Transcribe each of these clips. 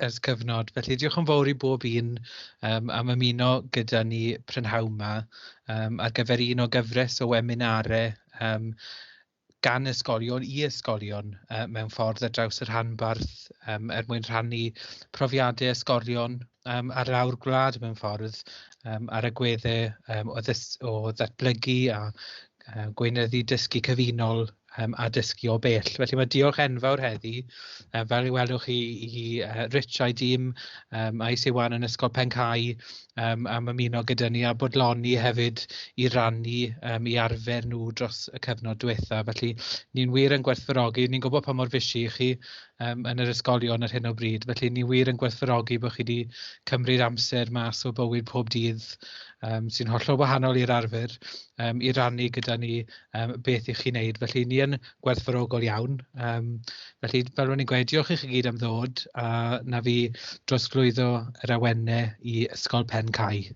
ers cyfnod. Felly diolch yn fawr i bob un am ymuno gyda ni prynhawn 'ma ar gyfer un o gyfres o weminarau gan ysgolion i ysgolion mewn ffordd ar draws y rhanbarth er mwyn rhannu profiadau ysgolion ar lawr gwlad mewn ffordd ar agweddau o ddatblygu a gweinyddu dysgu cyfunol a dysgu o bell. Felly mae diolch enfawr heddi, fel i welwch chi i Rich a'i dîm a'i Siwan yn Ysgol Pencae am ymuno gyda ni a bodloni hefyd i rannu i arfer nhw dros y cyfnod diwetha. Felly ni'n wir yn gwerthfawrogi, ni'n gwybod pa mor fisi chi yn yr ysgolion ar hyn o bryd, felly ni wir yn gwerthfawrogi bod chi wedi cymryd amser mas o bywyd pob dydd sy'n hollol wahanol i'r arfer i rannu gyda ni beth i chi'n neud. Felly ni yn gwerthfawrogol iawn. Felly fel o'n i'n gweud, diolch i chi gyd am ddod a na fi drosglwyddo yr awennau i Ysgol Pencae.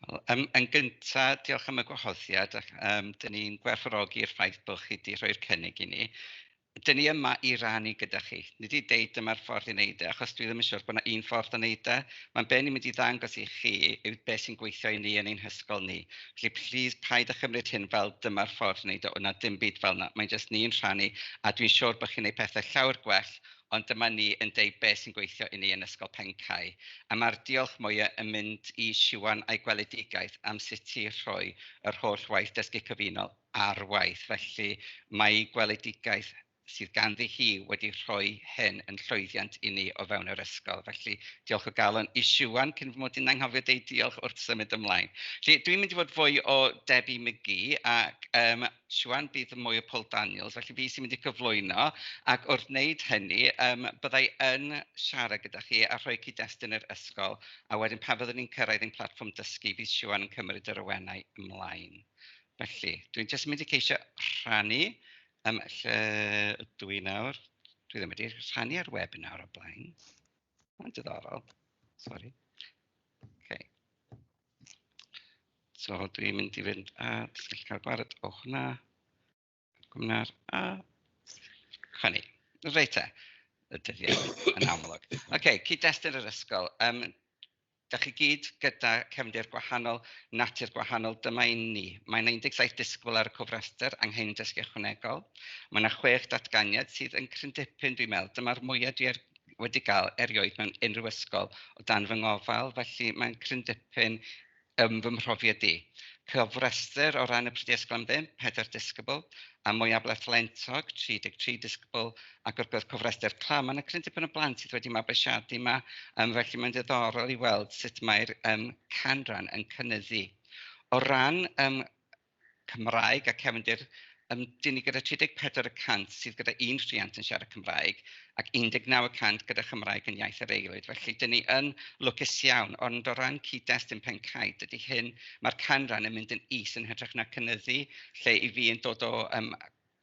Wel, yn gynta, diolch am y gwahoddiad. Ac dyn ni'n gwerthfawrogi'r ffaith bod chi wedi rhoi'r cynnig i ni. Dyn ni yma i rannu gyda chi. Nid i deud dyma'r ffordd i wneud e, achos dwi ddim yn siŵr bod yna un ffordd o wneud e. Mae'n be ni'n mynd i ddangos i chi yw beth sy'n gweithio i ni yn ein hysgol ni. Felly, please, paid â chymryd hyn fel dyma'r ffordd i wneud e. O na, dim byd fel yna. Mae'n jyst ni'n rhannu, a dwi'n siŵr bod chi'n gwneud pethau llawer gwell, ond dyma ni yn deud beth sy'n gweithio i ni yn Ysgol Pencae. A mae'r diolch mwyaf yn mynd i Siwan a'i gweledigaeth am sut i rhoi yr holl waith dysgu cyfunol ar waith. Felly mae gweledigaeth sydd ganddi hi wedi rhoi hyn yn llwyddiant i ni o fewn yr ysgol. Felly diolch o galon i Siwan, cyn fy mod i'n anghofio deud diolch wrth symud ymlaen. Felly dwi'n mynd i fod fwy o Debbie McGee ac Siwan bydd mwy o Paul Daniels, felly fi sy'n mynd i gyflwyno, ac wrth wneud hynny byddai yn siarad gyda chi a rhoi cyd-destun yr ysgol, a wedyn pan fyddwn ni'n cyrraedd ein platfform dysgu bydd Siwan yn cymryd yr awenau ymlaen. Felly, dwi'n jyst mynd i ceisio rhannu lle ydw i nawr. Dwi ddim wedi rhannu ar webinar o blaen. Mae'n diddorol. Sori. Okay. So dwi'n mynd i fynd a jyst gallu cael gwared o hwnna. Gwmnar a chwynnu. Reit te, y dyddiad yn amlwg. Oce, cyd-destun yr ysgol. Da chi gyd gyda cefndir gwahanol, natur gwahanol, dyma un ni. Mae yna 17 disgybl ar y cofrestr anghenion dysgu ychwanegol. Mae yna 6 datganiad sydd yn cryn dipyn, dwi'n meddwl. Dyma'r mwyaf dwi wedi gael erioed mewn unrhyw ysgol o dan fy ngofal, felly mae'n cryn dipyn ym fy mhrofiad i. Cofrestr o ran y Prydau Ysgol am Ddim, 4 disgybl, a mwy abledd talentog, 33 disgybl, ac wrth gwrs cofrestr cla, mae yna cryn dipyn o blant sydd wedi mabwysiadu yma, felly mae'n diddorol i weld sut mae'r canran yn cynyddu. O ran Cymraeg a cefndir, dyn ni gyda 34% sydd gyda un rhiant yn siarad Cymraeg ac 19% gyda Chymraeg yn iaith yr aelwyd. Felly, dyn ni yn lwcus iawn, ond o ran cyd-destun Pencae, dydy hyn, mae'r canran yn mynd yn is yn hytrach na cynyddu, lle i fi yn dod o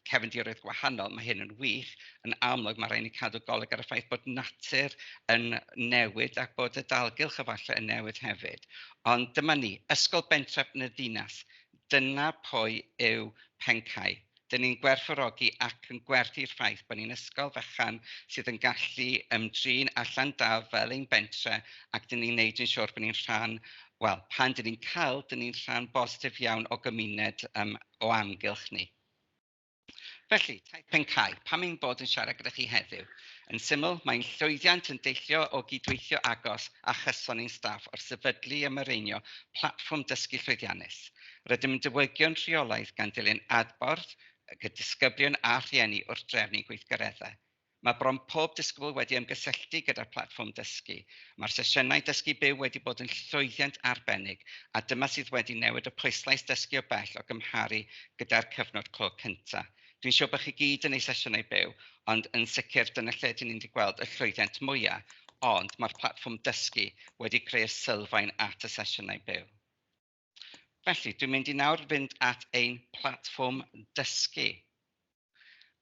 cefndiroedd gwahanol, mae hyn yn wych. Yn amlwg, mae rhaid ni cadw golwg ar y ffaith bod natur yn newid ac bod y dalgylch efallai yn newid hefyd. Ond dyma ni, ysgol bentref yn y ddinas. Dyna pwy yw Pencae. Dyn ni'n gwerthfawrogi ac yn gwerthu'r ffaith bod ni'n ysgol fechan sydd yn gallu ymdrin â Llandaf fel ein bentre, ac dyn ni'n neud yn siŵr bod ni'n rhan, wel, pan dyn ni'n cael, dyn ni'n rhan bositif iawn o gymuned o amgylch ni. Felly, Taith Pencae, pam ein bod yn siarad gyda chi heddiw? Yn syml, mae'n llwyddiant yn deillio o gydweithio agos a chyson ein staff wrth sefydlu a mireinio platfform dysgu llwyddiannus. Rydym yn diwygio'n rheolaidd gan dilyn adborth gyda disgyblion a rhieni wrth drefnu gweithgareddau. Mae bron pob disgybl wedi ymgysylltu gyda'r platfform dysgu. Mae'r sesiynau dysgu byw wedi bod yn llwyddiant arbennig, a dyma sydd wedi newid y pwyslais dysgu o bell o gymharu gyda'r cyfnod clo cyntaf. Dwi'n siŵr bod chi gyd yn ei sesiynau byw, ond yn sicr dyna lle dyn ni'n wedi gweld y llwyddiant mwyaf, ond mae'r platfform dysgu wedi creu'r sylfaen at y sesiynau byw. Felly, dwi'n mynd i nawr fynd at ein platfform dysgu.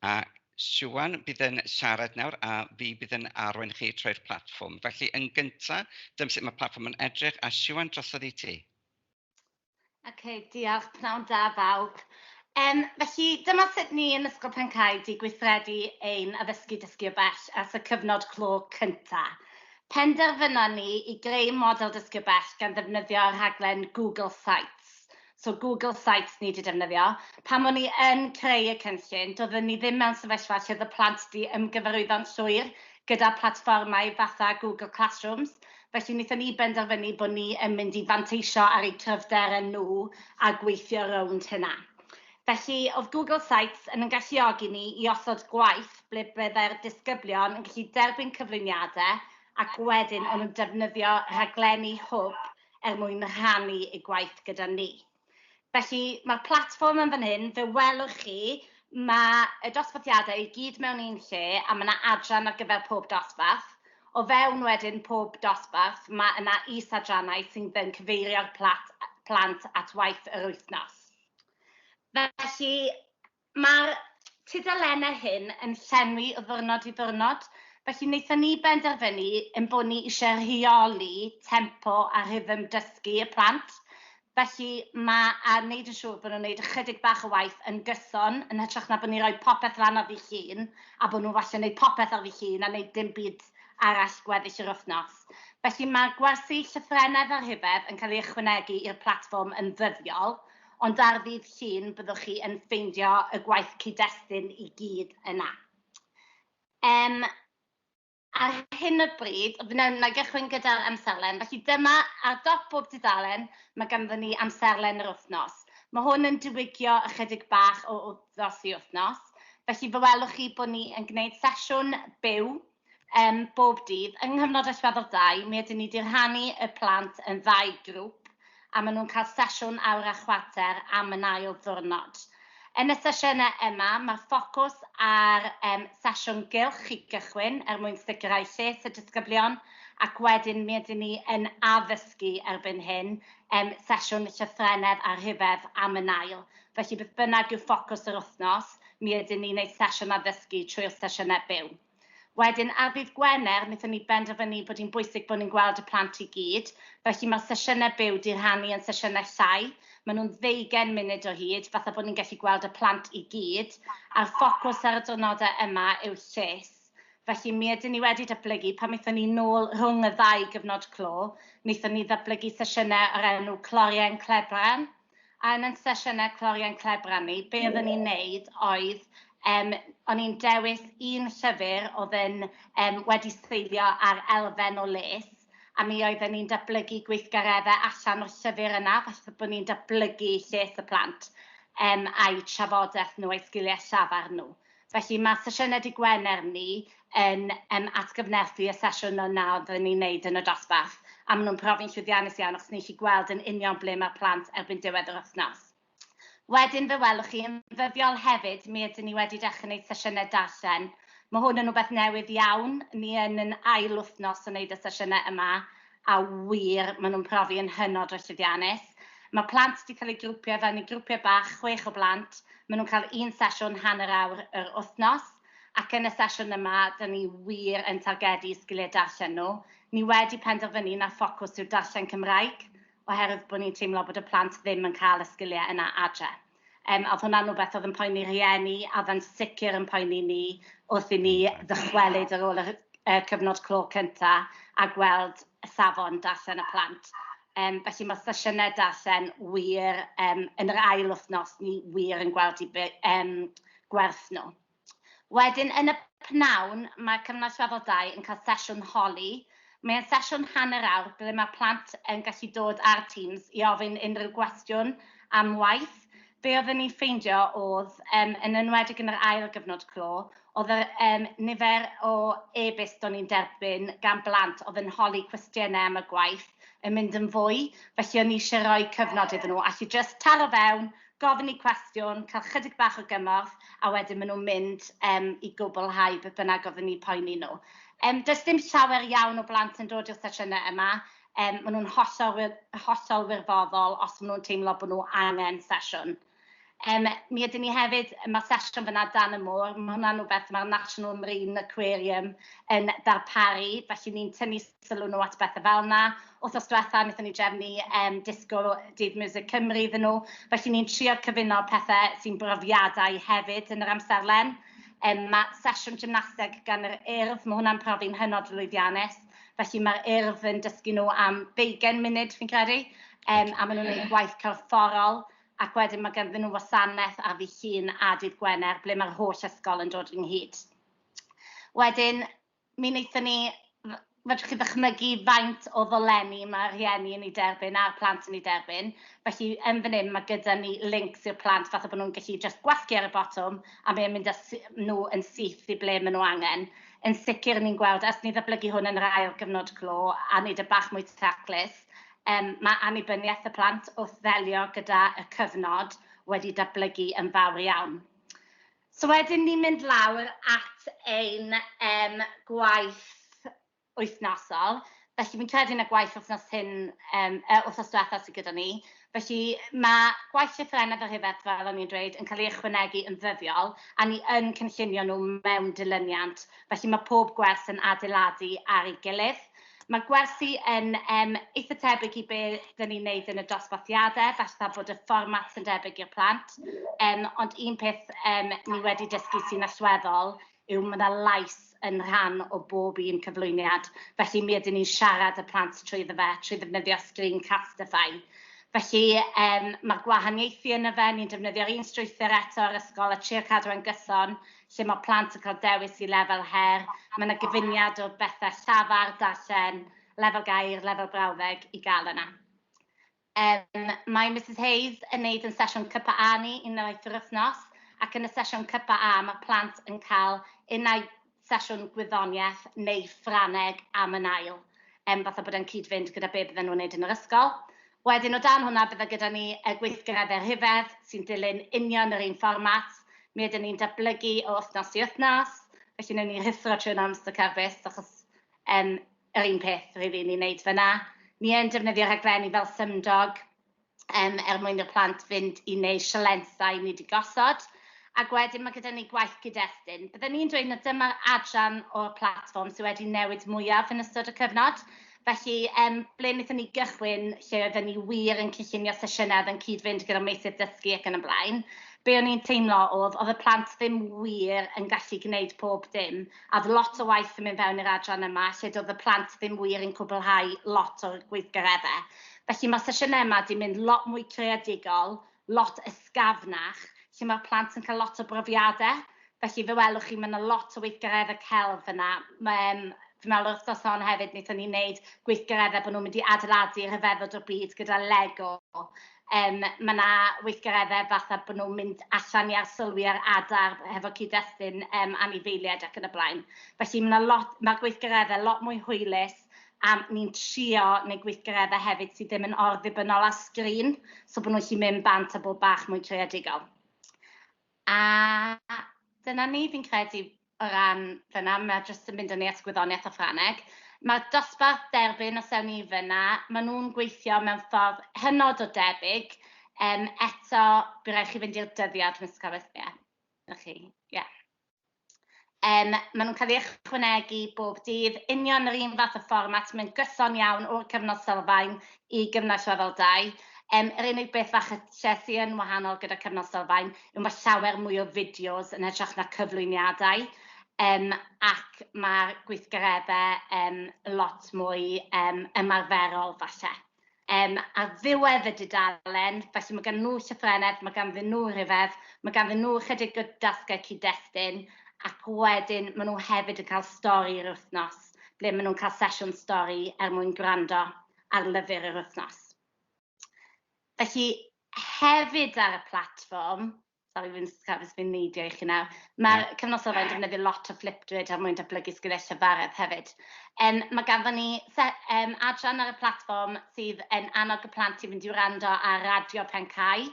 A Siwan bydd yn siarad nawr a fi bydd yn arwain chi trwy'r platfform. Felly, yn gyntaf, dyma sut mae platfform yn edrych, a Siwan, drosodd i ti. Ok, diolch. Pnawn da bawb. Felly, dyma sut ni yn Ysgol Pencae 'di gweithredu ein addysgu dysgu o bell ers y cyfnod clo cyntaf. Penderfynon ni i greu model dysgu bell gan ddefnyddio rhaglen Google Sites. So Google Sites ni wedi defnyddio. Pan o'n i yn creu y cynllun, doeddwn ni ddim mewn sefyllfa lle oedd y plant wedi ymgyfarwyddo'n llwyr gyda platfformau fatha Google Classrooms. Felly wnaethon ni benderfynu bod ni yn mynd i fanteisio ar eu cryfderau nhw a gweithio rownd hynna. Felly, oedd Google Sites yn ein galluogi ni i osod gwaith ble byddai'r disgyblion yn gallu derbyn cyflwyniadau ac wedyn o'n nhw'n defnyddio rhaglenni Hwb er mwyn rhannu eu gwaith gyda ni. Felly, mae'r platfform yn fan hyn, fe welwch chi, mae y dosbarthiadau i gyd mewn un lle a mae yna adran ar gyfer pob dosbarth. O fewn wedyn pob dosbarth, mae yna is-adrannau sy'n yn cyfeirio'r plant at waith yr wythnos. Felly, mae'r tudalennau hyn yn llenwi o ddwrnod i ddwrnod. Felly, wnaethon ni benderfynu ein bod ni eisiau rheoli tempo a rhythm dysgu y plant. Felly, mae a wneud yn siŵr bod nhw'n gwneud ychydig bach o waith yn gyson, yn hytrach na bod ni'n rhoi popeth lan ar ddydd Llun, a bod nhw falle'n gwneud popeth ar ddydd Llun a wneud dim byd arall gweddill yr wythnos. Felly, mae gwersi llythrennedd a rhifedd yn cael ei ychwanegu i'r platfform yn ddyddiol, ond ar ddydd Llun byddwch chi yn ffeindio y gwaith cyd-destun i gyd yna. Ar hyn o bryd, na i gychwyn gyda'r amserlen. Felly dyma, ar dop bob tudalen, mae ganddo ni amserlen yr wythnos. Mae hwn yn diwygio ychydig bach o wythnos i wythnos. Felly fe welwch chi bod ni yn gwneud sesiwn byw bob dydd. Yng nghyfnod allweddol 2, mi ydyn ni wedi rhannu y plant yn ddau grŵp, a maen nhw'n cael sesiwn awr a chwarter am yn ail ddiwrnod. Yn y sesiynau yma, mae ffocws ar sesiwn gylch i gychwyn er mwyn sicrhau lles y disgyblion, ac wedyn mi ydyn ni yn addysgu erbyn hyn sesiwn llythrennedd a rhifedd am yn ail. Felly beth bynnag yw ffocws yr wythnos, mi ydyn ni'n gwneud sesiwn addysgu trwy'r sesiynau byw. Wedyn, ar ddydd Gwener, wnaethon ni benderfynu bod hi'n bwysig bod ni'n gweld y plant i gyd. Felly mae'r sesiynau byw wedi rhannu yn sesiynau llai. Maen nhw'n 20 munud o hyd, fatha bod ni'n gallu gweld y plant i gyd. A'r ffocws ar y diwrnodau yma yw lles. Felly mi ydyn ni wedi datblygu, pan wnaethon ni nôl rhwng y ddau gyfnod clo, wnaethon ni ddatblygu sesiynau o'r enw Cloriau'n Clebran. A yn y sesiynau Cloriau'n Clebran ni, be oedden ni'n neud oedd, o'n i'n dewis un llyfr oedd yn wedi seilio ar elfen o les, a mi oedden ni'n datblygu gweithgareddau allan o'r llyfr yna, falle bod ni'n datblygu lles y plant a'u trafodaeth nhw, a'u sgiliau llafar nhw. Felly mae sesiynau dydd Gwener ni yn atgyfnerthu y sesiwn yna oedden ni'n neud yn y dosbarth, a maen nhw'n profi'n llwyddiannus iawn, achos ni'n gallu gweld yn union ble mae'r plant erbyn diwedd yr wythnos. Wedyn fe welwch chi yn ddyddiol hefyd, mi ydyn ni wedi dechrau gwneud sesiynau darllen. Mae hwn yn rhywbeth newydd iawn. Ni yn yn ail wythnos yn gwneud y sesiynau yma, a wir, maen nhw'n profi yn hynod o llwyddiannus. Mae plant wedi cael eu grwpio fewn i grwpiau bach, 6 o blant. Maen nhw'n cael un sesiwn hanner awr yr wythnos, ac yn y sesiwn yma, dyn ni wir yn targedu sgiliau darllen nhw. Ni wedi penderfynu na ffocws yw darllen Cymraeg, oherwydd bod ni'n teimlo bod y plant ddim yn cael y sgiliau yna adre. Oedd hwnna'n rhywbeth oedd yn poeni rhieni, a oedd yn sicr yn poeni ni wrth i ni ddychwelyd ar ôl y cyfnod clo cynta a gweld y safon darllen y plant. Felly mae sesiynau darllen wir yn yr ail wythnos ni wir yn gweld i gwerth nhw. Wedyn yn y pnawn, mae cyfnod allweddol 2 yn cael sesiwn holi. Mae'n sesiwn hanner awr ble mae plant yn gallu dod ar Teams i ofyn unrhyw gwestiwn am waith. Be oedden ni'n ffeindio oedd, yn enwedig yn yr ail gyfnod clo, oedd yr nifer o e-byst o'n i'n derbyn gan blant oedd yn holi cwestiynau am y gwaith yn mynd yn fwy. Felly o'n i eisiau rhoi cyfnod iddyn nhw, allu just taro fewn, gofyn i cwestiwn, cael chydig bach o gymorth, a wedyn maen nhw'n mynd i gwblhau beth bynnag oedden ni'n poeni nhw. Does dim llawer iawn o blant yn dod i'r sesiynau yma. Maen nhw'n hollol wirfoddol os maen nhw'n teimlo bod nhw angen sesiwn. Mi ydyn ni hefyd, mae sesiwn fyna dan y môr, mae hwnna'n rhywbeth mae'r National Marine Aquarium yn darparu, felly ni'n tynnu sylw nhw at bethau fel yna. Wythnos diwetha, wnaethon ni drefnu disgo Dydd Miwsig Cymru iddyn nhw, felly ni'n trio cyfuno pethau sy'n brofiadau hefyd yn yr amserlen. Mae sesiwn gymnasteg gan yr Urdd, mae hwnna'n profi'n hynod lwyddiannus. Felly mae'r Urdd yn dysgu nhw am 20 munud, fi'n credu, a maen nhw'n gwneud gwaith corfforol, ac wedyn mae ganddyn nhw wasanaeth ar ddydd Llun a dydd Gwener, ble mae'r holl ysgol yn dod ynghyd. Wedyn, mi wnaethon ni, fedrwch chi ddychmygu faint o ddolenni mae rhieni yn ei derbyn a'r plant yn ei derbyn. Felly, yn fan hyn, mae gyda ni links i'r plant, fatha bod nhw'n gallu just gwasgu ar y botwm a mae'n mynd â nhw yn syth i ble maen nhw angen. Yn sicr, ni'n gweld, ers ni ddatblygu hwn yn yr ail gyfnod clo a wneud e bach mwy taclus, mae annibyniaeth y plant wrth ddelio gyda y cyfnod wedi datblygu yn fawr iawn. So wedyn ni'n mynd lawr at ein gwaith wythnosol. Felly fi'n credu na gwaith wythnos hyn, wythnos diwethaf sydd gyda ni. Felly mae gwaith llythrennedd a rhifedd, fel o'n i'n dweud, yn cael ei ychwanegu yn ddyddiol, a ni yn cynllunio nhw mewn dilyniant. Felly mae pob gwers yn adeiladu ar ei gilydd. Mae gwersi yn eitha tebyg i be dyn ni'n neud yn y dosbarthiadau, falle bod y fformat yn debyg i'r plant. Ond un peth ni wedi dysgu sy'n allweddol yw mae yna lais yn rhan o bob un cyflwyniad. Felly mi ydyn ni'n siarad y plant trwy fe, trwy ddefnyddio Screencastify. Felly mae'r gwahaniaethu yn y fe, ni'n defnyddio'r un strwythur eto ar ysgol a trio cadw yn gyson, lle mae plant yn cael dewis i lefel her. Mae yna gyfuniad o bethau llafar, darllen, lefel gair, lefel brawddeg i gael yna. Mae Mrs Hayes yn neud yn sesiwn cypa A ni unwaith yr wythnos, ac yn y sesiwn cypa A mae plant yn cael unai sesiwn gwyddoniaeth neu Ffrangeg am yn ail, fatha bod e'n cyd-fynd gyda be bydden nhw'n wneud yn yr ysgol. Wedyn o dan hwnna bydde gyda ni y gweithgareddau rhifedd sy'n dilyn union yr un fformat. Mi ydyn ni'n datblygu o wythnos i wythnos, felly wnawn ni rhuthro trwy hwnna, Mr Carbis, achos yr un peth rili ni'n neud fyna. Ni yn defnyddio rhaglenni fel Symdog er mwyn i'r plant fynd i wneud sialensau ni wedi gosod. Ac wedyn mae gyda ni gwaith cyd-destun. Byddwn ni'n dweud na dyma'r adran o'r platfform sydd wedi newid mwyaf yn ystod y cyfnod. Felly, ble wnaethon ni gychwyn, lle oedden ni wir yn cynllunio sesiynau oedd yn cyd-fynd gyda meysydd dysgu ac yn y blaen, be o'n i'n teimlo oedd y plant ddim wir yn gallu gwneud pob dim. A oedd lot o waith yn mynd fewn i'r adran yma, lle doedd y plant ddim wir yn cwblhau lot o'r gweithgareddau. Felly mae'r sesiynau yma wedi mynd lot mwy creadigol, lot ysgafnach, lle mae'r plant yn cael lot o brofiadau. Felly fe welwch chi, mae yna lot o weithgareddau celf yna. Fi'n meddwl wythnos hon hefyd, wnaethon ni wneud gweithgareddau bod nhw'n mynd i adeiladu rhyfeddod o'r byd gyda Lego. Mae yna weithgareddau fatha bod nhw'n mynd allan i arsylwi ar adar hefo cyd-destun anifeiliaid ac yn y blaen. Felly mae lot, mae'r gweithgareddau lot mwy hwylus, a ni'n trio wneud gweithgareddau hefyd sydd ddim yn orddibynnol ar sgrin, so bod nhw'n gallu mynd bant a bod bach mwy creadigol. A dyna ni, fi'n credu, o ran fyna, mae jyst yn mynd â ni at gwyddoniaeth a Ffrangeg. Mae'r dosbarth derbyn, os ewn ni fyna, maen nhw'n gweithio mewn ffordd hynod o debyg. Eto, bydd rhaid chi fynd i'r dyddiad, Mr Carys, ie. Na chi, ie. Maen nhw'n cael eu ychwanegu bob dydd, union yr un fath o fformat, mae'n gyson iawn o'r cyfnod sylfaen i gyfnod lefel 2. Yr unig beth fach lle sydd yn wahanol gyda cyfnod sylfaen yw mae llawer mwy o fideos yn hytrach na cyflwyniadau, ac mae'r gweithgareddau lot mwy ymarferol falle. Ar ddiwedd y dudalen, felly mae gan nhw llythrennedd, mae ganddyn nhw rhifedd, mae ganddyn nhw chydig o dasgau cyd-destun, ac wedyn maen nhw hefyd yn cael stori yr wythnos, ble maen nhw'n cael sesiwn stori er mwyn gwrando ar lyfr yr wythnos. Felly, hefyd ar y platfform, sorry, fi'n cafes fi'n neidio i chi nawr, mae'r cyfnod sylfaen defnyddio lot o Flipgrid er mwyn datblygu sgiliau llefaredd hefyd. Mae ganddo ni adran ar y platfform sydd yn annog y plant i fynd i wrando ar Radio Pencae.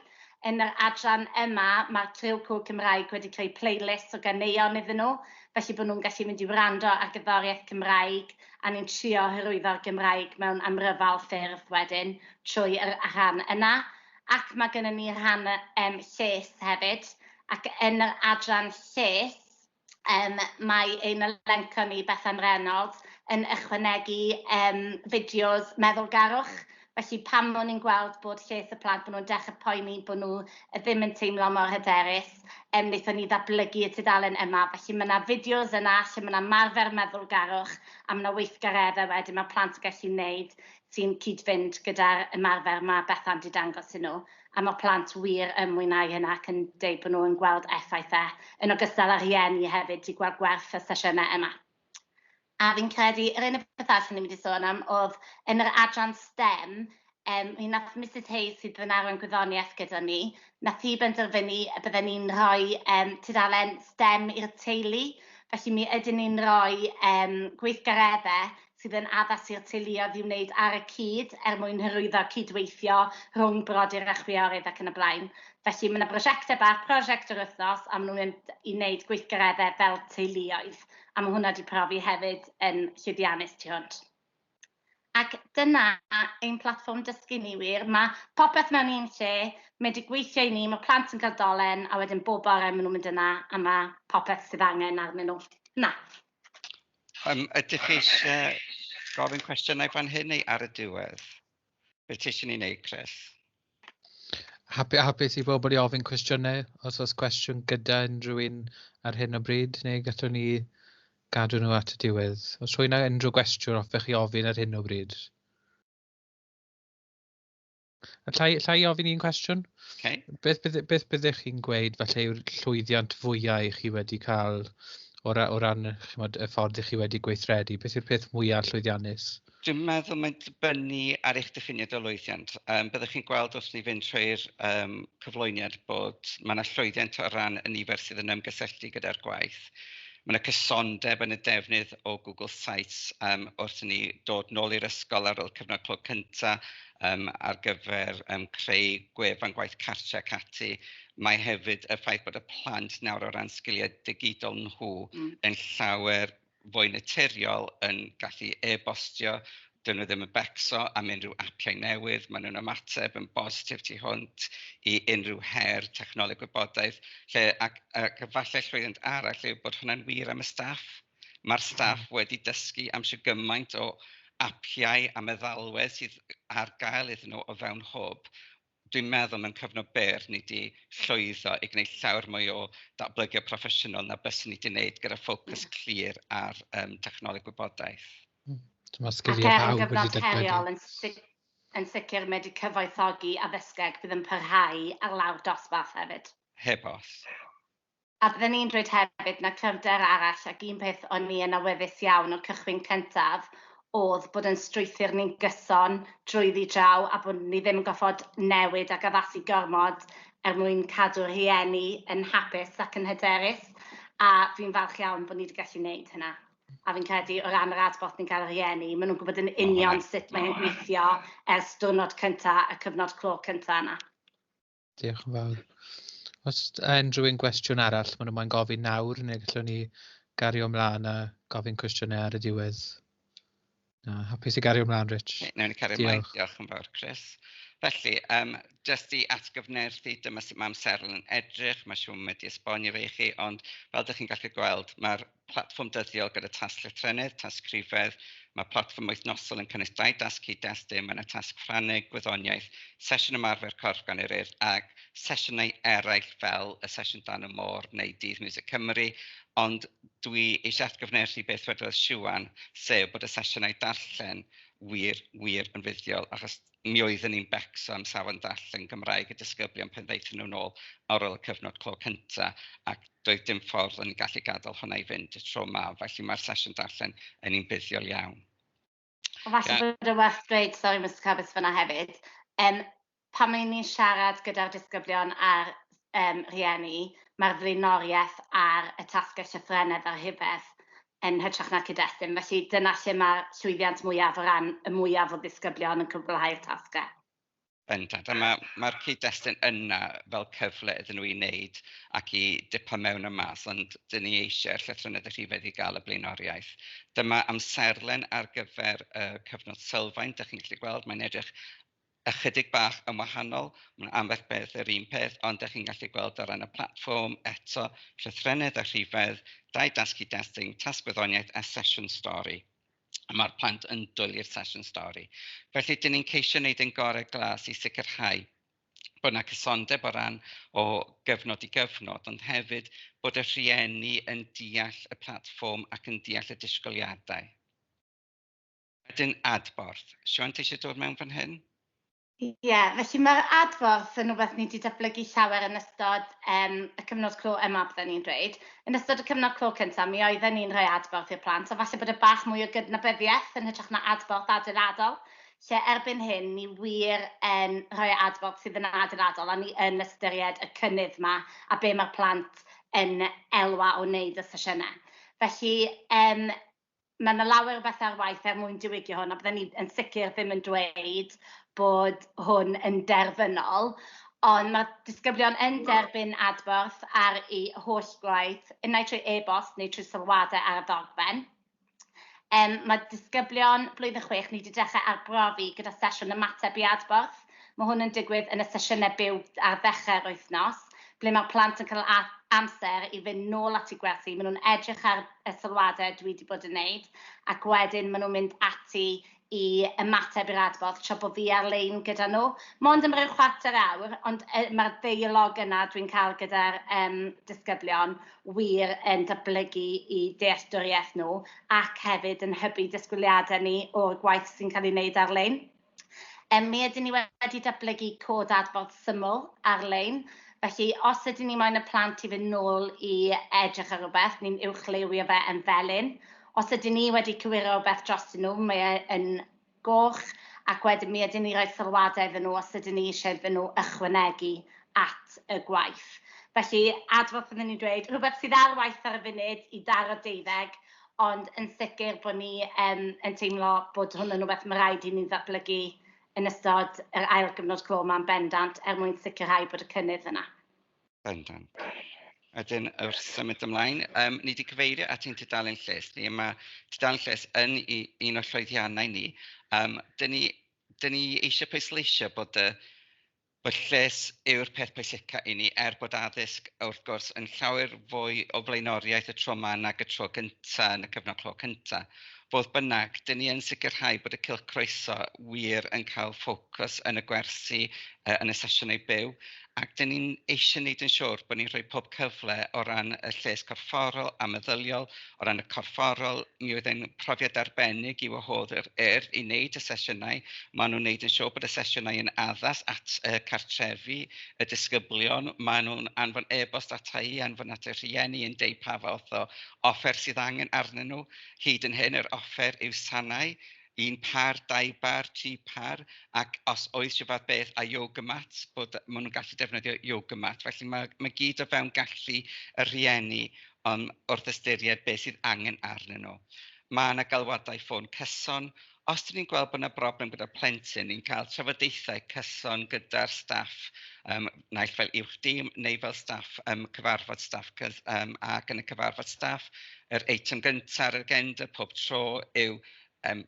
Yn yr adran yma, mae'r criw Côr Cymraeg wedi creu playlist o ganeuon iddyn nhw, felly bod nhw'n gallu mynd i wrando ar gerddoriaeth Cymraeg, a ni'n trio hyrwyddo'r Gymraeg mewn amryfal ffyrdd wedyn trwy yr rhan yna. Ac mae gennym ni rhan lles hefyd, ac yn yr adran lles, mae ein elenco ni, Bethan Reynolds, yn ychwanegu fideos meddwlgarwch. Felly pan o'n i'n gweld bod lles y plant, bod nhw'n dechrau poeni, bod nhw ddim yn teimlo mor hyderus, wnaethon ni ddatblygu y tudalen yma. Felly mae yna fideos yna lle mae yna ymarfer meddwlgarwch a mae yna weithgareddau wedyn mae plant yn gallu wneud sy'n cyd-fynd gyda'r ymarfer mae Bethan 'di dangos i nhw. A mae plant wir yn mwynhau hynna ac yn deud bod nhw'n gweld effaith e, yn ogystal â rhieni hefyd 'di gweld gwerth y sesiynau yma. A fi'n credu, yr unig beth arall o'n i'n mynd i sôn am oedd yn yr adran STEM, mi wnaeth Mrs Hayes, sydd yn arwain gwyddoniaeth gyda ni, wnaeth hi benderfynu y bydden ni'n rhoi tudalen STEM i'r teulu. Felly mi ydyn ni'n rhoi gweithgareddau sydd yn addas i'r teuluoedd i wneud ar y cyd er mwyn hyrwyddo cydweithio rhwng brodyr a chwiorydd ac yn y blaen. Felly mae yna brosiectau bach, prosiect yr wythnos, a maen nhw'n mynd i wneud gweithgareddau fel teuluoedd. A mae hwnna wedi profi hefyd yn llwyddiannus tu hwnt. Ac dyna ein platfform dysgu ni wir. Mae popeth mewn un lle, mae wedi gweithio i ni, mae plant yn cael dolen, a wedyn bob bore maen nhw'n mynd yna, a mae popeth sydd angen arnyn nhw. Na. Ydych chi eisiau gofyn cwestiynau fan hyn neu ar y diwedd? Beth ti eisiau ni wneud, Chris? Hapus i bobl i ofyn cwestiynau, os oes cwestiwn gyda unrhyw un ar hyn o bryd, neu gallwn ni gadw nhw at y diwedd. Os rhywun â unrhyw gwestiwn hoffech chi ofyn ar hyn o bryd? Alla i ofyn un cwestiwn? Okay. Beth byddech chi'n gweud falle yw'r llwyddiant fwyaf i chi wedi cael o ran, chimod, y ffordd i chi wedi gweithredu? Beth yw'r peth mwyaf llwyddiannus? Dwi'n meddwl mae'n dibynnu ar eich diffiniad o lwyddiant. Byddwch chi'n gweld wrth ni fynd trwy'r cyflwyniad bod mae yna llwyddiant o ran y nifer sydd yn ymgysylltu gyda'r gwaith. Mae yna cysondeb yn y defnydd o Google Sites wrth i ni dod nôl i'r ysgol ar ôl cyfnod clo cyntaf ar gyfer creu gwefan gwaith cartre ac ati. Mae hefyd y ffaith bod y plant nawr o ran sgiliau digidol nhw yn llawer fwy naturiol yn gallu e-bostio, dyn nhw ddim yn becso am unrhyw apiau newydd, maen nhw'n ymateb yn bositif tu hwnt i unrhyw her technoleg gwybodaeth, lle ac efallai llwyddiant arall yw bod hwnna'n wir am y staff. Mae'r staff wedi dysgu am shwt gymaint o apiau a meddalwedd sydd ar gael iddyn nhw o fewn Hwb. Dwi'n meddwl mewn cyfnod byr ni wedi llwyddo i gwneud llawer mwy o datblygiad proffesiynol na byswn ni wedi gwneud gyda ffocws clir ar technoleg gwybodaeth. Dyma sgiliau Ac er yn pawb wedi gyfnod datblygu. heriol yn sicr mae wedi cyfoethogi addysgeg bydd yn parhau ar lawr dosbarth hefyd. Heb os. A bydden ni'n dweud hefyd na cryfder arall, ac un peth o'n i yn awyddus iawn o'r cychwyn cyntaf oedd bod yn strwythur ni'n gyson drwyddi draw a bod ni ddim yn goffod newid ac addasu gormod er mwyn cadw'r rhieni yn hapus ac yn hyderus. A fi'n falch iawn bod ni wedi gallu gwneud hynna. A fi'n credu o ran yr adborth ni'n cael y rhieni, maen nhw'n gwybod yn union sut mae'n gweithio ers diwrnod cynta, y cyfnod clo cynta yna. Diolch yn fawr. Os unrhyw un gwestiwn arall, maen nhw moyn gofyn nawr, neu gallwn ni gario ymlaen a gofyn cwestiynau ar y diwedd. Na, hapus i gario ymlaen, Rich. Okay, nawn ni cario ymlaen. Diolch. Diolch yn fawr, Chris. Felly, jyst i atgyfnerthu, dyma sut mae amserlen yn edrych. Mae siŵr wedi esbonio fe i chi, ond fel dych chi'n gallu gweld, mae'r platfform dyddiol gyda tasg llythrennedd, tasg rhifedd, mae platfform wythnosol yn cynnwys 2 dasg cyd-destun, mae yna tasg Ffrangeg, gwyddoniaeth, sesiwn ymarfer corff gan yr Urdd, ac sesiynau eraill fel y sesiwn Dan y Môr neu Dydd Miwsig Cymru, ond dwi eisiau atgyfnerthu beth wedodd Siwan, sef bod y sesiynau darllen wir, wir yn fuddiol, achos mi oeddwn ni'n becso am safon darllen Gymraeg y disgyblion pan ddaethon nhw nôl ar ôl y cyfnod clo cynta, ac doedd dim ffordd o'n i'n gallu gadael hwnna i fynd y tro 'ma, felly mae'r sesiwn darllen yn un buddiol iawn. A falle bod yn werth dweud, sori Mister Corbett fyna hefyd, pan mae'n ni'n siarad gyda'r disgyblion a'r rhieni, mae'r flaenoriaeth ar y tasgau llythrennedd a'r rhifedd yn hytrach na cyd-destun. Felly dyna lle mae'r llwyddiant mwyaf o ran y mwyaf o ddisgyblion yn cwblhau'r tasgau. Bendant, a mae'r cyd-destun yna fel cyfle iddyn nhw i wneud ac i dipo mewn a mas, ond dyn ni eisiau'r llythrennedd a rhifedd i gael y blaenoriaeth. Dyma amserlen ar gyfer y cyfnod sylfaen, dych chi'n gallu gweld, mae'n edrych ychydig bach yn wahanol, mae'n ambell beth yr un peth, ond dych chi'n gallu gweld ar ran y platfform eto, llythrennedd a rhifedd, 2 dasg cyd-destun, tasg gwyddoniaeth a sesiwn stori. A mae'r plant yn dwlu'r sesiwn stori. Felly, dyn ni'n ceisio wneud ein gorau glas i sicrhau bod 'na cysondeb o ran o gyfnod i gyfnod, ond hefyd bod y rhieni yn deall y platfform ac yn deall y disgwyliadau. Wedyn adborth. Siwan, ti eisiau dod mewn fan hyn? Ie, yeah, felly mae'r adborth yn rhywbeth ni wedi datblygu llawer yn ystod y cyfnod clo yma, byddwn ni'n dweud. Yn ystod y cyfnod clo cyntaf, mi oedden ni'n rhoi adborth i'r plant, a falle bod y bach mwy o gydnabyddiaeth yn hytrach na adborth adeiladol, lle erbyn hyn ni wir yn rhoi adborth sydd yn adeiladol, a ni yn ystyried y cynnydd yma a be mae'r plant yn elwa o wneud y sesiynau. Felly, mae yna lawer o bethau ar waith er mwyn diwygio hwn, a byddwn ni yn sicr ddim yn dweud bod hwn yn derfynol, ond mae disgyblion yn derbyn adborth ar eu holl gwaith, unai trwy e-bost neu trwy sylwadau ar y ddogfen. Mae disgyblion blwyddyn 6 ni wedi dechrau arbrofi gyda sesiwn ymateb i adborth. Mae hwn yn digwydd yn y sesiynau byw ar ddechrau'r wythnos, ble mae'r plant yn cael amser i fynd nôl at eu gwersi. Maen nhw'n edrych ar y sylwadau dwi wedi bod yn wneud, ac wedyn maen nhw'n mynd ati i ymateb i'r adborth tra bod fi ar-lein gyda nhw. Mond am ryw chwarter awr, ond mae'r ddeialog yna dwi'n cael gyda'r disgyblion wir yn datblygu i dealltwriaeth nhw ac hefyd yn hybu disgwyliadau ni o'r gwaith sy'n cael ei wneud ar-lein. Mi ydyn ni wedi datblygu cod adborth syml ar-lein. Felly, os ydyn ni moyn y plant i fynd nôl i edrych ar rhywbeth, ni'n uwchlywio fe yn felyn. Os ydyn ni wedi cywiro rhywbeth drostyn nhw, mae e yn goch, ac wedyn mi ydyn ni rhoi sylwadau iddyn nhw os ydyn ni eisiau iddyn nhw ychwanegu at y gwaith. Felly, adborth byddwn ni'n dweud, rhywbeth sydd ar waith ar y funud i daro deuddeg, ond yn sicr bod ni yn teimlo bod hwn yn rhywbeth mae rhaid i ni ddatblygu yn ystod yr ail gyfnod clo yma'n bendant er mwyn sicrhau bod y cynnydd yna. Bendant. Wedyn, wrth symud ymlaen, ni wedi cyfeirio at ein tudalen lles ni. Mae tudalen lles yn un o'r llwyddiannau ni. Dyn ni eisiau pwysleisio bod lles yw'r peth pwysica i ni, er bod addysg wrth gwrs yn llawer fwy o flaenoriaeth y tro yma nag y tro cynta yn y cyfnod clo cynta. Fodd bynnag, dyn ni yn sicrhau bod y cylch croeso wir yn cael ffocws yn y gwersi, yn y sesiynau byw, ac dyn ni'n eisiau gwneud yn siŵr bod ni'n rhoi pob cyfle o ran y lles corfforol a meddyliol. O ran y corfforol, mi oedd e'n profiad arbennig i wahodd yr Urdd i wneud y sesiynau. Maen nhw'n wneud yn siŵr bod y sesiynau yn addas at cartrefi y disgyblion. Maen nhw'n anfon e-bost ata i, anfon at y rhieni yn deud pa fath o offer sydd angen arnyn nhw. Hyd yn hyn, yr offer yw sanau, 1 par, 2 bar, 3 par, ac os oes rhyw fath beth a yoga mat, bod maen nhw'n gallu defnyddio yoga mat. Felly mae gyd o fewn gallu y rhieni wrth ystyried beth sydd angen arnyn nhw. Mae yna galwadau ffôn cyson. Os dyn ni'n gweld bod yna broblem gyda'r plentyn, ni'n cael trafodaethau cyson gyda'r staff, naill fel uwch dîm neu fel staff, cyfarfod staff, ac yn y cyfarfod staff, yr eitem gyntaf ar yr agenda pob tro yw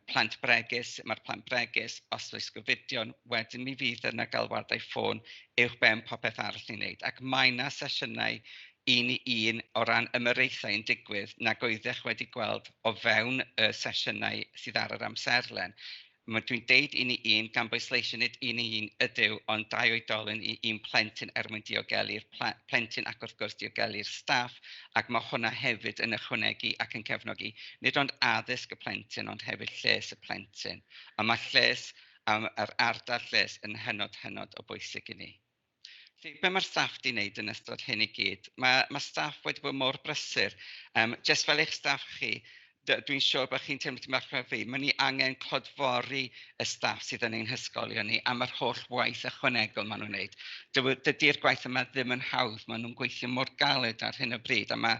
plant bregus. Mae'r plant bregus, os oes gofidion, wedyn mi fydd yna galwadau ffôn uwch ben popeth arall ni'n wneud. Ac mae yna sesiynau un i un o ran ymyraethau yn digwydd nag oeddech wedi gweld o fewn y sesiynau sydd ar yr amserlen. Dwi'n deud un i un gan bwysleisio nid un i un ydyw, ond 2 oedolyn i un plentyn er mwyn diogelu'r plentyn ac wrth gwrs diogelu'r staff, ac mae hwnna hefyd yn ychwanegu ac yn cefnogi nid ond addysg y plentyn, ond hefyd lles y plentyn. A mae lles am yr ardal lles yn hynod, hynod o bwysig i ni. Felly, be mae'r staff 'di wneud yn ystod hyn i gyd? Mae staff wedi bod mor brysur. Jyst fel eich staff chi, dwi'n siŵr bod chi'n teimlo tipyn bach fel fi, mae ni angen clodfori y staff sydd yn ein hysgolion ni am yr holl waith ychwanegol maen nhw'n wneud. Dydy'r gwaith yma ddim yn hawdd, maen nhw'n gweithio mor galed ar hyn o bryd, a mae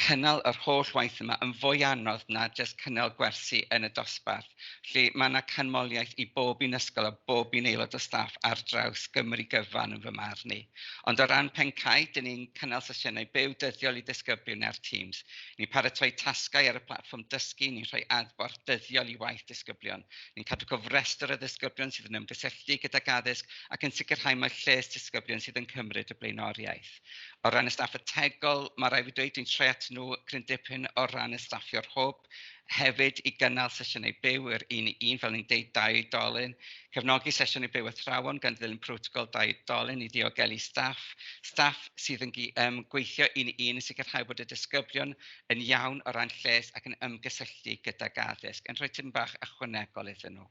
cynnal yr holl waith yma yn fwy anodd na jyst cynnal gwersi yn y dosbarth. Felly mae yna canmoliaeth i bob un ysgol a bob un aelod o staff ar draws Gymru gyfan yn fy marn i. Ond o ran Pencae, dyn ni'n cynnal sesiynau byw dyddiol i ddisgyblion ar Teams. Ni'n paratoi tasgau ar y platfform dysgu, ni'n rhoi adborth dyddiol i waith disgyblion. Ni'n cadw cofrestr o ddisgyblion sydd yn ymgysylltu gydag addysg ac yn sicrhau mai lles disgyblion sydd yn cymryd y blaenoriaeth. O ran y staff ategol, mae rhaid fi dweud dwi'n troi at nhw cryn dipyn o ran y staffio'r hwb. Hefyd i gynnal sesiynau byw yr un i un, fel ni'n deud, dau oedolyn. Cefnogi sesiynau byw athrawon gan ddilyn protocol dau oedolyn i ddiogelu staff. Staff sydd yn gweithio un i un yn sicrhau bod y disgyblion yn iawn o ran lles ac yn ymgysylltu gydag addysg, yn rhoi tipyn bach ychwanegol iddyn nhw.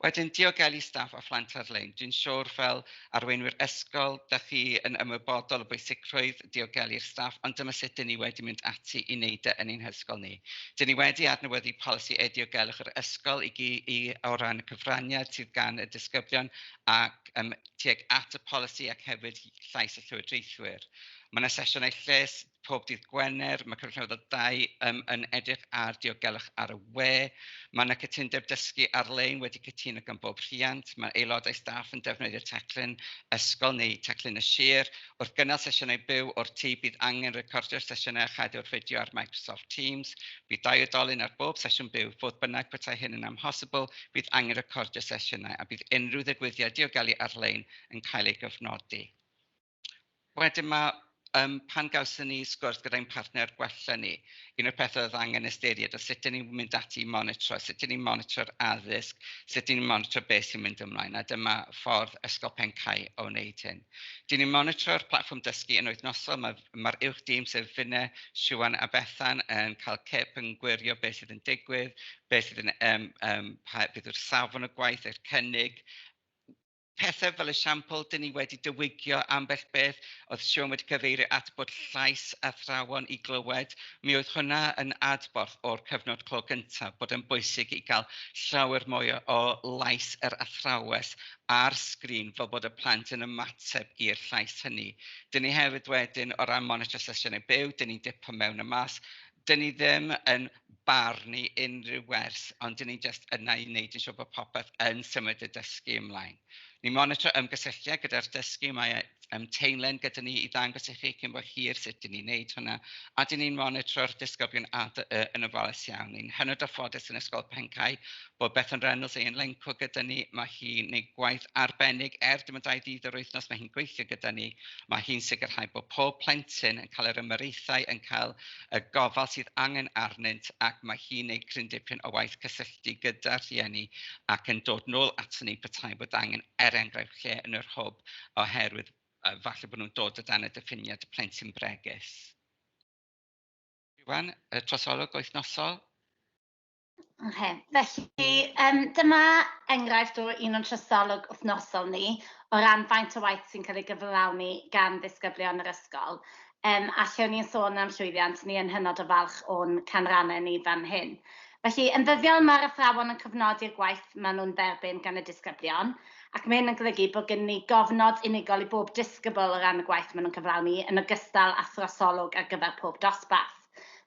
Wedyn, diogelu staff a phlant ar-lein. Dwi'n siŵr fel arweinwyr ysgol, da chi yn ymwybodol o bwysigrwydd diogelu'r staff, ond dyma sut dyn ni wedi mynd ati i wneud e yn ein hysgol ni. Dyn ni wedi adnewyddu polisi e-diogelwch yr ysgol o ran y cyfraniad sydd gan y disgyblion ac tuag at y polisi ac hefyd llais y llywodraethwyr. Mae yna sesiynau lles pob dydd Gwener, mae Cyfrif Llefydd 2 yn edrych ar diogelwch ar y we. Mae yna cytundeb dysgu ar-lein wedi cytuno gan bob rhiant. Mae aelodau staff yn defnyddio teclyn ysgol neu teclyn y sir. Wrth gynnal sesiynau byw o'r tŷ, bydd angen recordio'r sesiynau a chadw'r fideo ar Microsoft Teams. Bydd dau oedolyn ar bob sesiwn byw. Fodd bynnag, petai hyn yn amhosibl, bydd angen recordio sesiynau a bydd unrhyw ddigwyddiad diogelu ar-lein yn cael ei gofnodi. Wedyn mae, pan gawson ni sgwrs gyda'n partner gwella ni, un o'r pethau oedd angen ystyried oedd sut 'y ni'n mynd ati i monitro, sut 'y ni'n monitro'r addysg, sut 'y ni'n monitro beth sy'n mynd ymlaen, a dyma ffordd Ysgol Pencae o wneud hyn. Dyn ni'n monitro'r platfform dysgu yn wythnosol, mae'r uwch dîm sef Finne, Siwan a Bethan yn cael cip yn gwirio beth sydd yn digwydd, beth sydd yn, pa, beth yw'r safon y gwaith, yr cynnig, pethau fel esiampl, dyn ni wedi diwygio ambell beth. Oedd Siôn wedi cyfeirio at bod llais athrawon i glywed. Mi oedd hwnna yn adborth o'r cyfnod clo gyntaf, bod yn bwysig i gael llawer mwy o lais yr athrawes ar sgrin fel bod y plant yn ymateb i'r llais hynny. Dyn ni hefyd wedyn, o ran monitro sesiynau byw, dyn ni'n dipo mewn y mas. Dyn ni ddim yn barnu unrhyw wers, ond dyn ni jyst yna i wneud yn siŵr bod popeth yn symud y dysgu ymlaen. Ni'n monitro ymgysylltiad gyda'r dysgu, mae teimlen gyda ni i ddangos i chi cyn bo hir sut dyn ni'n neud hwnna, a dyn ni'n monitro'r disgyblion yn ofalus iawn. Ni'n hynod o ffodus yn Ysgol Pencae bod Bethan Reynolds ein Lenco gyda ni, mae hi'n gwneud gwaith arbennig, er dim ond 2 ddydd yr wythnos mae hi'n gweithio gyda ni, mae hi'n sicrhau bod pob plentyn yn cael yr ymyraethau, yn cael y gofal sydd angen arnynt, ac mae hi'n gwneud cryn dipyn o waith cysylltu gyda rhieni ac yn dod nôl aton ni petai bod angen, er enghraifft, lle yn yr hwb, oherwydd falle bod nhw'n dod o dan y diffiniad plentyn bregus. Iwan, y trosolwg wythnosol. Okay, felly dyma enghraifft o un o'n trosolwg wythnosol ni o ran faint o waith sy'n cael ei gyflawni gan ddisgyblion yr ysgol. A lle o'n i'n sôn am llwyddiant, ni yn hynod o falch o'n canrannau ni fan hyn. Felly, yn ddyddiol mae'r athrawon yn cofnodi'r gwaith maen nhw'n dderbyn gan y disgyblion, ac mae hyn yn golygu bod gen ni gofnod unigol i bob disgybl o ran y gwaith maen nhw'n cyflawni, yn ogystal â throsolwg ar gyfer pob dosbarth.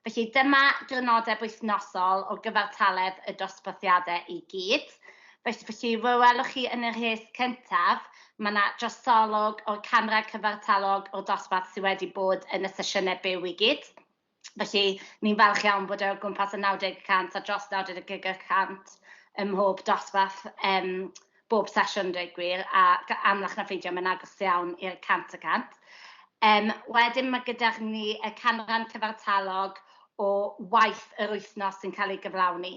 Felly, dyma grynodeb wythnosol o gyfartaledd y dosbarthiadau i gyd. Felly, fe welwch chi yn y rhes cyntaf, mae yna drosolwg o'r canran cyfartalog o'r dosbarth sydd wedi bod yn y sesiynau byw i gyd. Felly, ni'n falch iawn bod e o gwmpas y 90% a dros 90% ym mhob dosbarth, bob sesiwn, dweud gwir, a amlach na pheidio, mae'n agos iawn i'r 100%. Wedyn mae gyda ni y canran cyfartalog o waith yr wythnos sy'n cael ei gyflawni.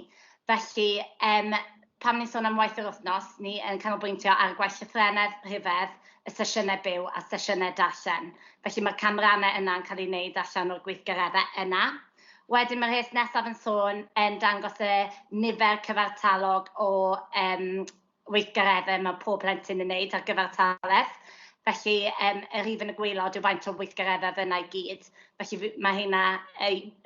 Felly, pan ni'n sôn am waith yr wythnos, ni yn canolbwyntio ar gwaith llythrennedd, rhifedd, y sesiynau byw a sesiynau darllen. Felly mae'r canrannau yna'n cael ei wneud allan o'r gweithgareddau yna. Wedyn mae'r rhes nesaf yn sôn yn dangos y nifer cyfartalog o weithgareddau mae pob plentyn yn wneud ar gyfartaledd. Felly, y rhif yn y gwaelod yw faint o weithgareddau yna i gyd. Felly, mae hynna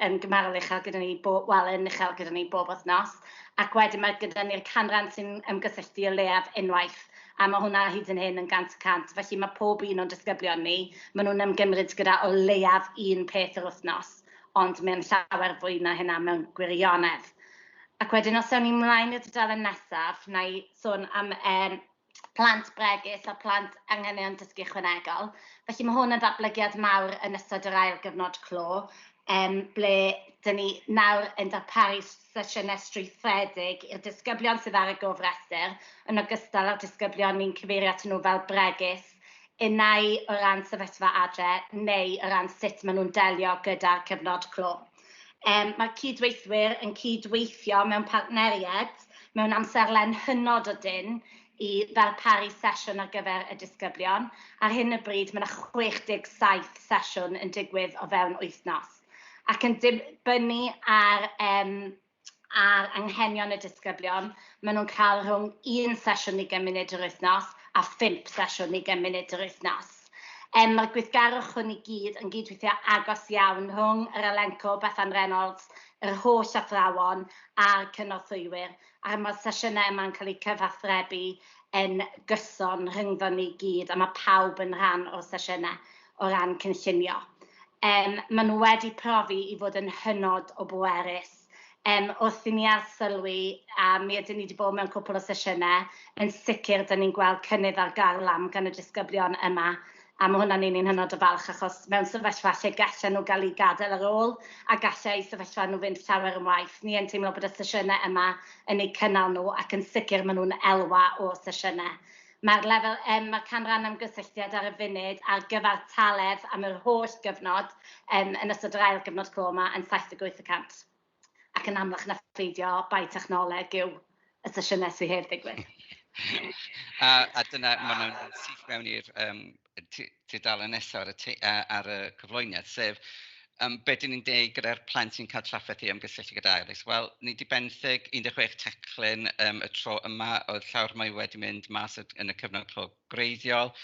yn gymharol uchel gyda ni, wel, yn uchel gyda ni bob wythnos. Ac wedyn mae gyda ni'r canran sy'n ymgysylltu o leiaf unwaith, a mae hwnna hyd yn hyn yn 100%. Felly mae pob un o'n disgyblion ni, maen nhw'n ymgymryd gyda o leiaf un peth yr wythnos, ond mae'n llawer fwy na hynna mewn gwirionedd. Ac wedyn, os ewn ni mlaen i'r dudalen nesaf, wna i sôn am plant bregus a plant anghenion dysgu ychwanegol. Felly mae hwn yn ddatblygiad mawr yn ystod yr ail gyfnod clo, ble dyn ni nawr yn darparu sesiynau strwythuredig i'r disgyblion sydd ar y gofrestr, yn ogystal â'r disgyblion ni'n cyfeirio at nhw fel bregus, Unai o ran sefyllfa adre neu o ran sut maen nhw'n delio gyda'r cyfnod clo. Mae'r cydweithwyr yn cydweithio mewn partneriaid mewn amserlen hynod o dynn i ddarparu sesiwn ar gyfer y disgyblion. Ar hyn o bryd, mae yna 67 sesiwn yn digwydd o fewn wythnos. Ac yn dibynnu ar anghenion y disgyblion, maen nhw'n cael rhwng un sesiwn 20 munud yr wythnos a 5 sesiwn 20 munud yr wythnos. Mae'r gweithgarwch hwn i gyd yn gydweithio agos iawn rhwng yr Elenco, Bethan Reynolds, yr holl athrawon a'r cynorthwywyr, a mae'r sesiynau yma'n cael eu cyfathrebu yn gyson rhyngddon ni gyd, a mae pawb yn rhan o'r sesiynau o ran cynllunio. Maen nhw wedi profi i fod yn hynod o bwerus. Wrth i ni arsylwi, a mi ydyn ni wedi bod mewn cwpl o sesiynau, yn sicr 'dan ni'n gweld cynnydd ar garlam gan y disgyblion yma, a mae hwnna'n un ni'n hynod o falch, achos mewn sefyllfa lle gallen nhw gael eu gadael ar ôl a gallai eu sefyllfa nhw fynd llawer yn waeth, ni yn teimlo bod y sesiynau yma yn eu cynnal nhw, ac yn sicr maen nhw'n elwa o'r sesiynau. Mae'r lefel, mae'r canran ymgysylltiad ar y funud ar gyfartaledd am yr holl gyfnod yn ystod yr ail gyfnod clo yma yn 78%. Ac yn amlach na pheidio, bai technoleg yw y sesiynau sydd heb ddigwydd. A dyna, maen nhw'n syth mewn i'r tudalen nesaf ar y cyflwyniad, sef be dyn ni'n deud gyda'r plant sy'n cael trafferth i ymgysylltu gyda addysg. Wel, ni 'di benthyg 16 teclyn y tro yma, oedd llawer mwy wedi mynd mas yn y cyfnod clo gwreiddiol.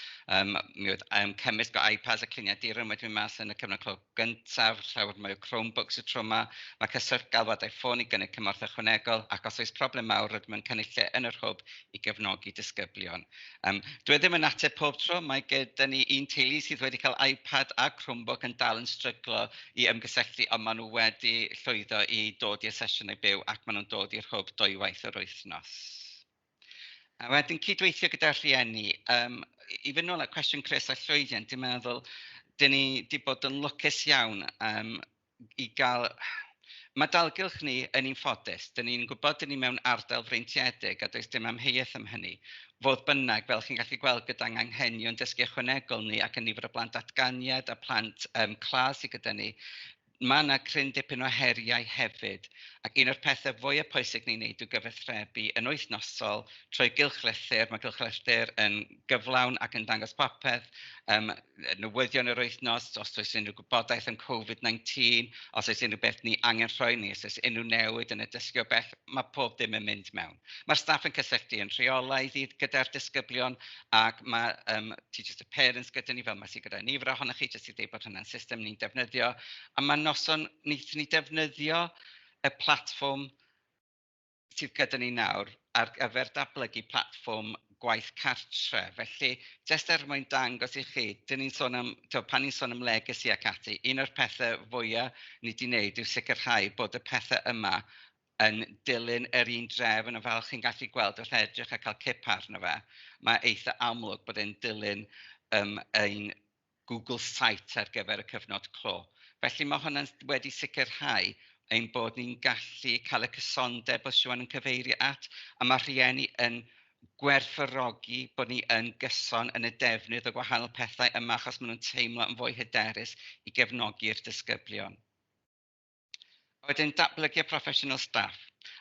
Mi oedd cymysg o iPads a cluniaduron wedi mynd mas yn y cyfnod clo gyntaf, llawer mwy o Chromebooks y tro yma. Mae cyswllt galwadau ffôn i gynnig cymorth ychwanegol, ac os oes problem mawr, rydym yn cynnig lle yn yr hwb i gefnogi disgyblion. Dwi e ddim yn ateb pob tro, mae gyda ni un teulu sydd wedi cael iPad a Chromebook yn dal yn stryglo i ymgysylltu, ond maen nhw wedi llwyddo i dod i'r sesiynau byw ac maen nhw'n dod i'r hwb dwywaith yr wythnos. A wedyn cydweithio gyda rhieni. I fynd nôl at cwestiwn Chris a llwyddiant, dwi'n meddwl, dyn ni wedi bod yn lwcus iawn i gael... Mae dalgylch ni yn un ffodus. Dyn ni'n gwybod dyn ni mewn ardal freintiedig a does dim amheuaeth am hynny. Fodd bynnag, fel chi'n gallu gweld gyda'n anghenion dysgu ychwanegol ni ac yn nifer o blant datganiad a plant clas sydd gyda ni, mae yna cryn dipyn o heriau hefyd. Ac un o'r pethau fwyaf pwysig ni'n neud yw gyfathrebu yn wythnosol trwy gylchlythyr. Mae gylchlythyr yn gyflawn ac yn dangos popeth. Newyddion yr wythnos, os oes unrhyw gwybodaeth am Covid-19, os oes unrhyw beth ni angen rhoi ni, os oes unrhyw newid yn y dysgu o bell, mae pob dim yn mynd mewn. Mae'r staff yn cysylltu yn rheolaidd gyda'r disgyblion ac mae Teachers to Parents gyda ni, fel mae sydd gyda nifer ohonoch chi, jyst i ddeud bod hwnna'n system ni'n defnyddio. A mae noson, wnaethon ni defnyddio y platfform sydd gyda ni nawr ar gyfer datblygu platfform gwaith cartre. Felly, jyst er mwyn dangos i chi, dyn ni'n sôn am, tibod, pan ni'n sôn am legacy ac ati, un o'r pethau fwyaf ni 'di wneud yw sicrhau bod y pethau yma yn dilyn yr un drefn, a fel chi'n gallu gweld wrth edrych a cael cip arno fe, mae eitha amlwg bod e'n dilyn ein Google site ar gyfer y cyfnod clo. Felly mae hwnna'n wedi sicrhau ein bod ni'n gallu cael y cysondeb oedd Siwan yn cyfeirio at, a mae rhieni yn gwerthfawrogi bod ni yn gyson yn y defnydd o gwahanol pethau yma, achos maen nhw'n teimlo yn fwy hyderus i gefnogi'r disgyblion. Wedyn datblygu proffesiynol staff.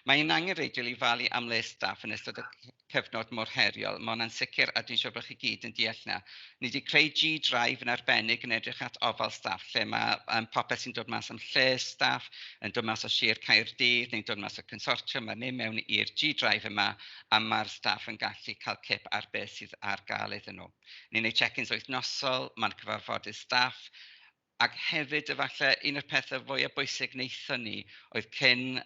Mae'n angenrheidiol i falu am les staff yn ystod y cyfnod mor heriol. Mae hwnna'n sicr, a dwi'n siŵr bod chi gyd yn deall na. Ni wedi creu G-Drive yn arbennig yn edrych at ofal staff, lle mae popeth sy'n dod mas am lles staff, yn dod mas o Sir Caerdydd, neu'n dod mas o consortiwm, mae'n mynd mewn i'r G-Drive yma, a mae'r staff yn gallu cael cip ar beth sydd ar gael iddyn nhw. Ni'n gwneud check-ins wythnosol, mae'n cyfarfodydd staff, ac hefyd efallai un o'r pethau fwyaf bwysig wnaethon ni oedd cyn,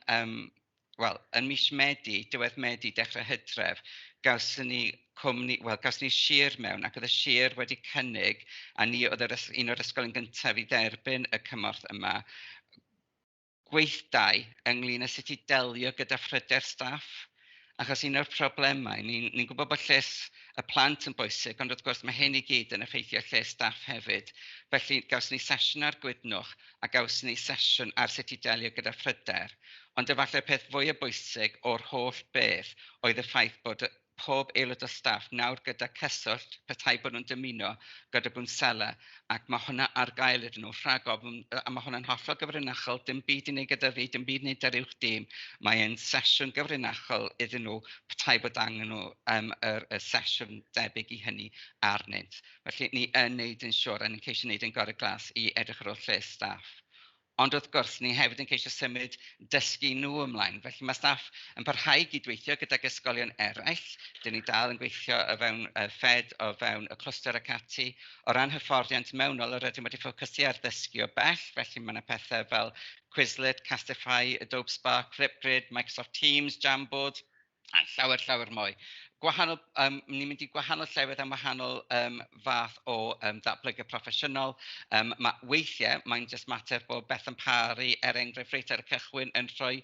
wel, yn mis Medi, diwedd Medi, dechrau Hydref, gawson ni cwmni, wel, gawson ni sir mewn, ac oedd y sir wedi cynnig, a ni oedd un o'r ysgolion gyntaf i dderbyn y cymorth yma, gweithdai ynglyn â sut i delio gyda phryder staff. Achos un o'r problemau, ni'n gwybod bod lles y plant yn bwysig, ond wrth gwrs mae hyn i gyd yn effeithio lles staff hefyd. Felly gawson ni sesiwn ar gwydnwch a gawson ni sesiwn ar sut i delio gyda phryder. Ond efallai'r peth fwyaf bwysig o'r holl beth oedd y ffaith bod pob aelod o staff nawr gyda cyswllt, petai bod nhw'n dymuno, gyda gwnsela, ac mae hwnna ar gael iddyn nhw rhag ofn, a mae hwnna'n hollol gyfrinachol, dim byd i wneud gyda fi, dim byd i wneud â'r uwch dîm, mae'n sesiwn gyfrinachol iddyn nhw petai bod angen nhw y sesiwn debyg i hynny arnynt. Felly ni yn wneud yn siŵr, a ni'n ceisio wneud yn gorau glas i edrych ar ôl lles staff. Ond wrth gwrs, ni hefyd yn ceisio symud dysgu nhw ymlaen. Felly mae staff yn parhau i gydweithio gydag ysgolion eraill. Dyn ni dal yn gweithio o fewn Fed, o fewn y clwster ac ati. O ran hyfforddiant mewnol, yr ydym wedi ffocysu ar ddysgu o bell, felly mae yna pethau fel Quizlet, Castify, Adobe Spark, Flipgrid, Microsoft Teams, Jamboard, a llawer, llawer mwy. Gwahanol, ni'n mynd i gwahanol llefydd am wahanol fath o ddatblygu proffesiynol. Weithiau, mae'n jyst mater bod Bethan Parry, er enghraifft, reit ar y cychwyn yn rhoi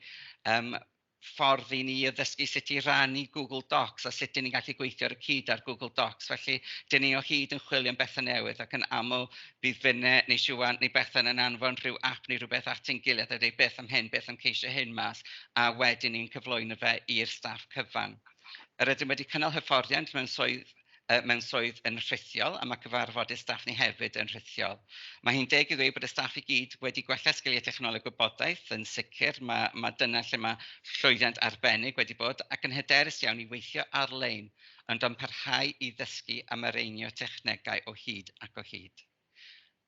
ffordd i ni addysgu sut i rannu Google Docs a sut 'y ni'n gallu gweithio ar y cyd ar Google Docs. Felly, dyn ni o hyd yn chwilio am bethau newydd ac yn aml bydd finne neu Siwan neu Bethan yn anfon rhyw app neu rhywbeth at ein gilydd a dweud beth am hyn, beth am ceisio hyn mas, a wedyn ni'n cyflwyno fe i'r staff cyfan. Yr ydym wedi cynnal hyfforddiant mewn swydd yn rhithiol, a mae cyfarfodydd staff ni hefyd yn rhithiol. Mae hi'n deg i ddweud bod y staff i gyd wedi gwella sgiliau technoleg gwybodaeth yn sicr. Mae dyna lle mae llwyddiant arbennig wedi bod ac yn hyderus iawn i weithio ar-lein, ond o'n parhau i ddysgu a mireinio technegau o hyd ac o hyd.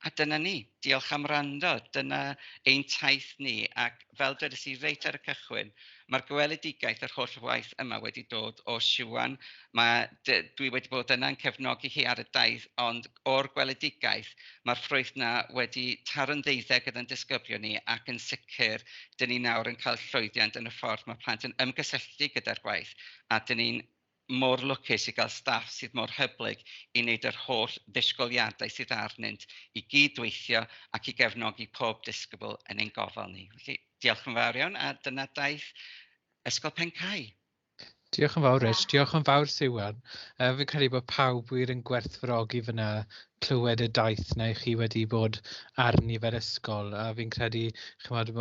A dyna ni, diolch am wrando, dyna ein taith ni, ac fel dwedais i reit ar y cychwyn, mae'r gweledigaeth yr holl waith yma wedi dod o Siwan. Dwi wedi bod yna'n cefnogi hi ar y daith, ond o'r gweledigaeth, mae'r ffrwyth 'na wedi taro'n ddeuddeg gyda'n disgyblion ni, ac yn sicr, dyn ni nawr yn cael llwyddiant yn y ffordd mae plant yn ymgysylltu gyda'r gwaith, a dyn ni'n mor lwcus i gael staff sydd mor hyblyg i wneud yr holl ddisgwyliadau sydd arnynt i gydweithio ac i gefnogi pob disgybl yn ein gofal ni. Felly, diolch yn fawr iawn, a dyna daith Ysgol Pencae. Diolch yn fawr, Rich. Diolch yn fawr, Siwan. Fi'n credu bod pawb wir yn gwerthfawrogi fyna clywed y daith na i chi wedi bod arni fel ysgol, a fi'n credu, chimod,